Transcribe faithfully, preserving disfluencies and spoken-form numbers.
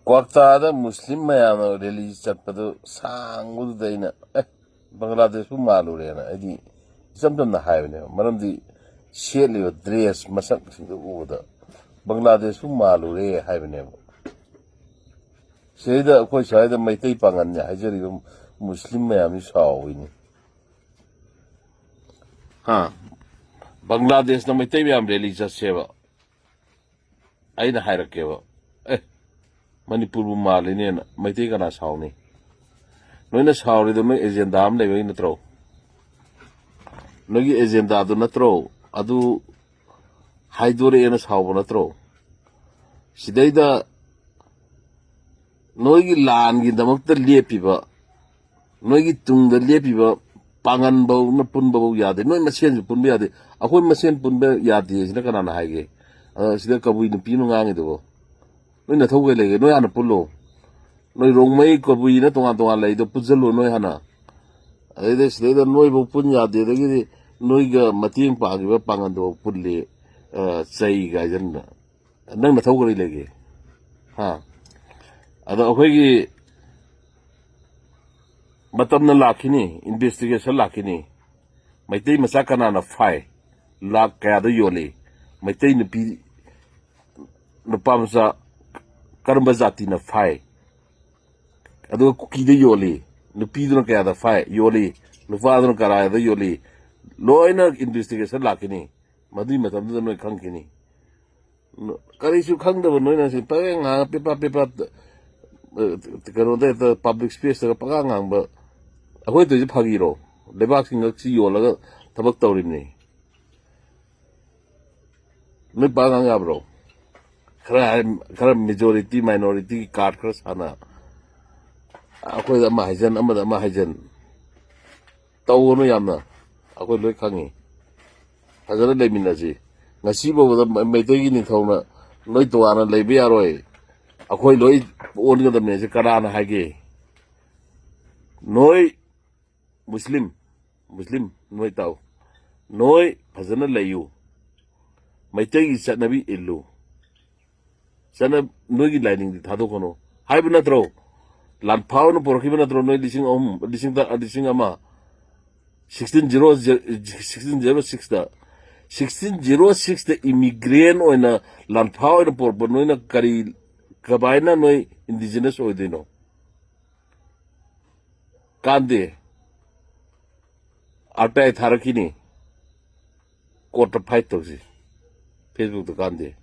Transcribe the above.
ꯀ꯭ꯋꯥꯛꯇꯥꯗ ꯃꯨꯁꯂꯤꯝ ꯃꯌꯥꯝꯅ ꯔꯦꯂꯤ ꯆꯠꯄꯗꯨ ꯁꯥꯡꯕꯗꯨꯗ ꯑꯩꯅ, "ꯑꯦ, ꯕꯪꯒ꯭ꯂꯥꯗꯦꯁꯄꯨ ꯃꯥꯜꯂꯨꯔꯦꯅ" ꯑꯩꯗꯤ ꯏꯆꯝ ꯆꯝꯅ ꯍꯥꯏꯕꯅꯦꯕ꯫ ꯃꯔꯝꯗꯤ ꯁꯦꯠꯂꯤꯕ ꯗ꯭ꯔꯦꯁ ꯃꯁꯛꯁꯤꯡꯗꯨ ꯎꯕꯗ ꯕꯪꯒ꯭ꯂꯥꯗꯦꯁꯄꯨ ꯃꯥꯜꯂꯨꯔꯦ ꯍꯥꯏꯕꯅꯦꯕ꯫ ꯁꯤꯗꯩꯗ ꯑꯩꯈꯣꯏ ꯁ꯭ꯋꯥꯏꯗ ꯃꯩꯇꯩ ꯄꯥꯉꯜꯅꯤ ꯍꯥꯏꯖꯔꯤꯕ ꯃꯨꯁꯂꯤꯝ ꯃꯌꯥꯝꯁꯤ ꯁꯥꯎꯏꯅꯤ꯫ ꯍꯥ? ꯕꯪꯒ꯭ꯂꯥꯗꯦꯁꯅ ꯃꯩꯇꯩ ꯃꯌꯥꯝ ꯔꯦꯂꯤ ꯆꯠꯁꯦꯕ꯫ ꯑꯩꯅ ꯍꯥꯏꯔꯛꯀꯦꯕ, "ꯑꯦ, ꯃꯅꯤꯄꯨꯔꯕꯨ ꯃꯥꯜꯂꯤꯅꯦꯅ" ꯃꯩꯇꯩ ꯀꯅꯥ ꯁꯥꯎꯅꯤ? ꯅꯣꯏꯅ ꯁꯥꯎꯔꯤꯗꯣ ꯅꯣꯏ ꯑꯦꯖꯦꯟꯗꯥ ꯑꯃ ꯂꯩꯕꯒꯤ ꯅꯠꯇ꯭ꯔꯣ? ꯅꯣꯏꯒꯤ ꯑꯦꯖꯦꯟꯗꯥꯗꯨ ꯅꯠꯇ꯭ꯔꯣ? ꯑꯗꯨ ꯍꯥꯏꯗꯣꯔꯛꯑꯦꯅ ꯁꯥꯎꯕ ꯅꯠꯇ꯭ꯔꯣ? ꯁꯤꯗꯩꯗ ꯅꯣꯏꯒꯤ ꯂꯥꯟꯒꯤꯗꯃꯛꯇ ꯂꯦꯞꯄꯤꯕ, ꯅꯣꯏꯒꯤ ꯇꯨꯡꯗ ꯂꯦꯞꯄꯤꯕ ꯄꯥꯡꯒꯟꯐꯧꯅ ꯄꯨꯟꯕꯐꯧ ꯌꯥꯗꯦ, ꯅꯣꯏ ꯃꯁꯦꯟꯁꯨ ꯄꯨꯟꯕ ꯌꯥꯗꯦ꯫ ꯑꯩꯈꯣꯏ ꯃꯁꯦꯟ ꯄꯨꯟꯕ ꯌꯥꯗꯦ ꯁꯤꯅ ꯀꯅꯥꯅ ꯍꯥꯏꯒꯦ? ꯑ, ꯁꯤꯗ ꯀꯕꯨꯏ ꯅꯨꯄꯤ ꯑꯃ ꯉꯥꯡꯉꯤꯗꯨꯕꯣ, ꯅꯣꯏ ꯅꯊꯧ ꯀꯩ ꯂꯩꯒꯦ? ꯅꯣꯏ ꯍꯥꯟꯅ ꯄꯨꯜꯂꯣ꯫ ꯅꯣꯏ ꯔꯣꯡꯃꯩ ꯀꯕꯨꯏꯅ ꯇꯣꯉꯥꯟ ꯇꯣꯉꯥꯟ ꯂꯩꯗꯣ ꯄꯨꯟꯁꯤꯜꯂꯣ ꯅꯣꯏ ꯍꯥꯟꯅ꯫ ꯑꯗꯩꯗ ꯁꯤꯗꯩꯗ ꯅꯣꯏꯐꯧ ꯄꯨꯟ ꯌꯥꯗꯦ, ꯑꯗꯒꯤꯗꯤ ꯅꯣꯏꯒ ꯃꯇꯦꯡ ꯄꯥꯡꯉꯤꯕ ꯄꯥꯡꯒꯟꯗꯨꯐꯥꯎ ꯄꯨꯜꯂꯤ, ꯑ, ꯆꯩ ꯀꯥꯏꯁꯤꯟꯗꯅ꯫ ꯅꯪ ꯅꯊꯧ ꯀꯔꯤ ꯂꯩꯒꯦ? ꯍꯥ? ꯑꯗꯣ ꯑꯩꯈꯣꯏꯒꯤ ꯃꯇꯝꯅ ꯂꯥꯛꯈꯤꯅꯤ, ꯏꯟꯚꯦꯁꯇꯤꯒꯦꯁꯟ ꯂꯥꯛꯈꯤꯅꯤ꯫ ꯃꯩꯇꯩ ꯃꯆꯥ ꯀꯅꯥꯅ ꯐꯥꯏ? ꯂꯥꯛ ꯀꯌꯥꯗ ꯌꯣꯜꯂꯤ? ꯃꯩꯇꯩ ꯅꯨꯄꯤ, ꯅꯨꯄꯥ ꯃꯆꯥ ꯀꯔꯝꯕ ꯖꯥꯇꯤꯅ ꯐꯥꯏ? ꯑꯗꯨꯒ ꯀꯨꯀꯤꯗ ꯌꯣꯜꯂꯤ, ꯅꯨꯄꯤꯗꯨꯅ ꯀꯌꯥꯗ ꯐꯥꯏ, ꯌꯣꯜꯂꯤ, ꯅꯨꯄꯥꯗꯨꯅ ꯀꯗꯥꯏꯗ ꯌꯣꯜꯂꯤ, ꯂꯣꯏꯅ ꯏꯟꯚꯦꯁꯇꯤꯒꯦꯁꯟ ꯂꯥꯛꯈꯤꯅꯤ꯫ ꯃꯗꯨꯒꯤ ꯃꯇꯝꯗꯨꯗ ꯅꯣꯏ ꯈꯪꯈꯤꯅꯤ꯫ ꯀꯔꯤꯁꯨ ꯈꯪꯗꯕ ꯅꯣꯏꯅ ꯁꯤ ꯄꯪꯉꯥꯡ ꯉꯥꯡꯉ ꯄꯦꯄꯥ ꯄꯦꯄꯥ, ꯑ, ꯀꯩꯅꯣꯗ ꯍꯦꯛꯇ ꯄꯕ꯭ꯂꯤꯛ ꯁ꯭ꯄꯦꯁꯇꯒ ꯄꯪꯉꯥꯡ ꯉꯥꯡꯕ꯫ ꯑꯩꯈꯣꯏ ꯇꯧꯔꯤꯁꯦ ꯐꯥꯒꯤꯔꯣ? ꯂꯩꯕꯥꯛꯁꯤ ꯉꯛꯁꯤ ꯌꯣꯜꯂꯒ ꯊꯕꯛ ꯇꯧꯔꯤꯕꯅꯤ꯫ ꯅꯣꯏ ꯄꯪꯉꯥꯡ ꯉꯥꯡ ꯌꯥꯕ꯭ꯔꯣ? ꯈꯔ ꯍꯥꯏ-, ꯈꯔ ꯃꯦꯖꯣꯔꯤꯇꯤ ꯃꯥꯏꯅꯣꯔꯤꯇꯤꯒꯤ ꯀꯥꯔꯗ ꯈꯔ ꯁꯥꯟꯅ, ꯑꯩꯈꯣꯏꯗ ꯑꯃ ꯍꯥꯏꯖꯟ, ꯑꯃꯗ ꯑꯃ ꯍꯥꯏꯖꯟ ꯇꯧꯒꯅꯨ ꯌꯥꯝꯅ꯫ ꯑꯩꯈꯣꯏ ꯂꯣꯏ ꯈꯪꯉꯤ꯫ ꯐꯖꯅ ꯂꯩꯃꯤꯟꯅꯁꯤ꯫ ꯉꯁꯤ ꯐꯥꯎꯕꯗ ꯃ-, ꯃꯩꯇꯩꯒꯤ ꯅꯤꯡꯊꯧꯅ ꯅꯣꯏ ꯇꯣꯉꯥꯟꯅ ꯂꯩꯕ ꯌꯥꯔꯣꯏ, ꯑꯩꯈꯣꯏ ꯂꯣꯏ ꯑꯣꯟꯒꯗꯕꯅꯦ ꯁꯤ ꯀꯅꯥꯅ ꯍꯥꯏꯒꯦ? ꯅꯣꯏ ꯃꯨꯁꯂꯤꯝ, ꯃꯨꯁꯂꯤꯝ ꯅꯣꯏ ꯇꯥꯎ, ꯅꯣꯏ ꯐꯖꯅ ꯂꯩꯌꯨ, ꯃꯩꯇꯩꯒꯤ ꯆꯠꯅꯕꯤ ꯏꯜꯂꯨ꯫ ꯆꯠꯅ ꯅꯣꯏꯒꯤ ꯂꯥꯏꯅꯤꯡꯗꯤ ꯊꯥꯗꯣꯛꯀꯅꯨ ꯍꯥꯏꯕ ꯅꯠꯇ꯭ꯔꯣ? ꯂꯥꯟꯐꯥ ꯑꯣꯏꯅ ꯄꯨꯔꯛꯈꯤꯕ ꯅꯠꯇ꯭ꯔꯣ ꯅꯣꯏ ꯂꯤꯁꯤꯡ ꯑꯍꯨꯝ, ꯂꯤꯁꯤꯡ ꯇ-, ꯂꯤꯁꯤꯡ ꯑꯃ? ꯁꯤꯛꯁꯇꯤꯟ ꯖꯤꯔꯣ, ꯁꯤꯛꯁꯇꯤꯟ ꯖꯤꯔꯣ ꯁꯤꯛꯁꯇ, ꯁꯤꯛꯁꯇꯤꯟ ꯖꯤꯔꯣ ꯁꯤꯛꯁꯇ ꯏꯃꯤꯒ꯭ꯔꯦꯟ ꯑꯣꯏꯅ, ꯂꯥꯟꯐꯥ ꯑꯣꯏꯅ ꯄꯨꯔꯛꯄ ꯅꯣꯏꯅ ꯀꯔꯤ, ꯀꯃꯥꯏꯅ ꯅꯣꯏ ꯏꯟꯗꯤꯖꯤꯅꯁ ꯑꯣꯏꯗꯣꯏꯅꯣ? ꯀꯥꯟꯗꯦ꯫ ꯑꯥꯔ ꯇꯤ ꯑꯥꯏ ꯊꯥꯔꯛꯈꯤꯅꯤ꯫ ꯀꯣꯔꯠꯇ ꯐꯥꯏꯠ ꯇꯧꯁꯤ꯫ ꯐꯦꯁꯕꯨꯛꯇ ꯀꯥꯟꯗꯦ꯫